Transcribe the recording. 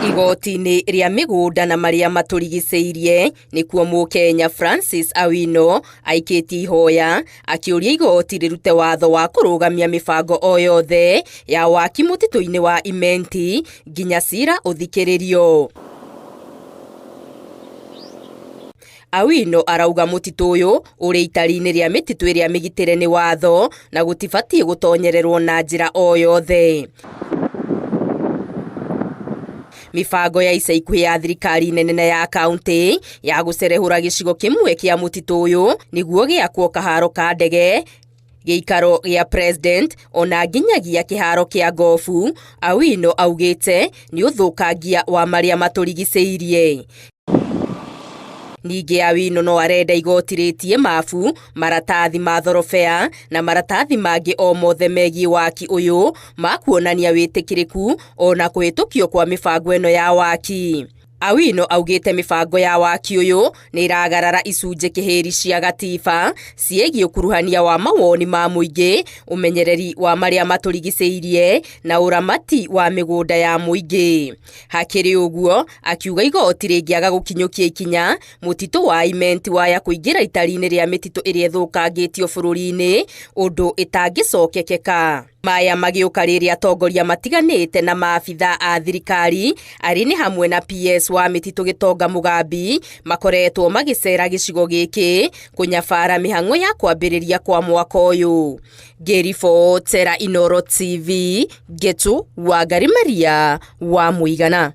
Igoti-inĩ rĩa mĩgũnda na marĩa matũrigicĩirie nĩkuo Mũkenya Francis Awino aikĩtie ihoya akĩũria igoti rĩrute watho wa kũrũgamia mĩbango o yothe ya waki mũtitũ-inĩ wa Imenti nginya cira ũthikĩrĩrio. Awino arauga mũtitũ ũyũ ũrĩ itari-inĩ rĩa mĩtitũ ĩrĩa mĩgitĩre nĩ watho na gũtibatiĩ gũtonyererwo na njĩra o yothe. Mĩbango ya ica ikuhĩ ya thirikari nene na ya kaunti ya gũcerehũra gĩcigo kĩmwe kĩa mũtitũ ũyũ nĩguo gĩakwo kaharo ka ndege, gĩikaro gĩa president ona nginyagia kĩharo kĩa ngobu, Awino augĩte nĩ ũthũkangia wa marĩa matũrigicĩirie. Ningĩ Awino no arenda igoti rĩtie mabu, maratathi ma thorobea na maratathi mangĩ o mothe megiĩ waki ũyũ ma kuonania wĩtĩkĩrĩku ona kũhĩtũkio kwa mĩbango ĩno ya waki. Awino augĩte mĩbango ya waki ũyũ nĩ ĩragarara icunjĩ kĩhĩri cia gatiba ciĩgiĩ ũkuruhania wa mawoni ma mũingĩ, ũmenyereri wa marĩa matũrigicĩirie na ũramati wa mĩgũnda ya mũingĩ. Hakĩrĩ ũguo, akiuga igoti rĩngĩaga gũkinyũkia ikinya, mũtitũ wa Imenti waya kũingĩra itari-inĩ rĩa mĩtitũ ĩrĩa ĩthũkangĩtio bũrũri-inĩ, ũndũ ĩtangĩcokekeka. Maya magĩũka rĩrĩa atongoria matiganĩte na maabitha a thirikari arĩ nĩ hamwe na PS wa mĩtitũ Gĩtonga Mũgambi makoretwo magĩcera gĩcigo gĩkĩ kũnyabara mĩhang'o ya kwambĩrĩria kwa mwaka ũyũ. Ngĩribotera Inooro TV, Ngetu Wangari Maria wa Mũigana.